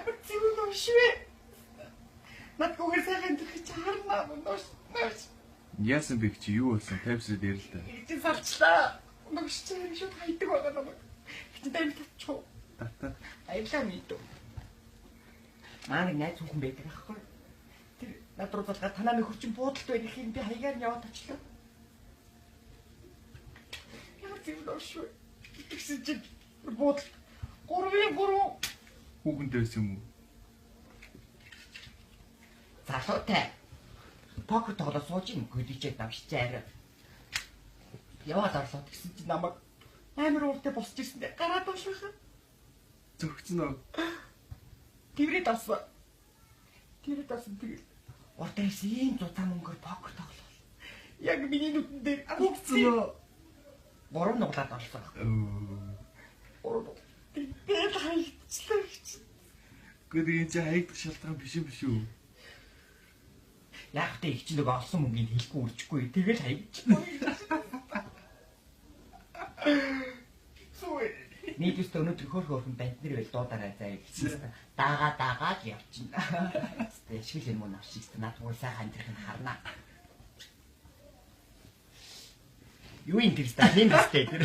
Ямар зөв новш вэ? Над гүгээр сайхан амьдрах чи харна новш новш. Яасан бэ чи юу болсон? 50 сая дээр л да. Чи салчлаа. Новш чи шууд хайдаг байгаа намайг. Чи дайм татчих. Тата. Аялаа мэдв. Маа нэг найз хүүхэн байдаг аахгүй. Тэр над руу залгаад танаа нөхөр чинь буудалд байх юм би хаягаар нь яваад очлоо. Ямар зөв новш вэ? Тэгсэн чинь буудалд 3-ын 3 Хүүхэнтэй байсан юм уу? Залуутай. Покер тоглоо сууж ин гүлижээ давшчаар. Яваад орлоо тэгсэн чинь намайг амар ууртай босч ирсэн дээ. Гараад уншихаа. Зөгцөн үү? Тэрээд авсан. Тэрээд авсан тэгэл. Урдаас ийм зузаан мөнгөөр покер тоглоо. Яг миний нүдэн дээр Зөгцөн үү? Гурав нуглаад олсон. Гурав. Тэгэл хаягдчлаа гэж. Гэхдээ энэ чи хаягдах шалтгаан биш юм биш үү? Яг тэ их чи нөгөө олсон мөнгийг хэлэхгүй үржихгүй. Тэгэл хаягдчихгүй. Сүү. Нийт өстө өнөөдөр хөөх хөөхөн банд нар байл дуудараа заяа гэсэн. Дагаа дагаа л явчихна. Тэ шиг л юм уу навшиг над гоо сайхан амьдрах нь харна. Юу юм тэр ста нэм өстэй тэр.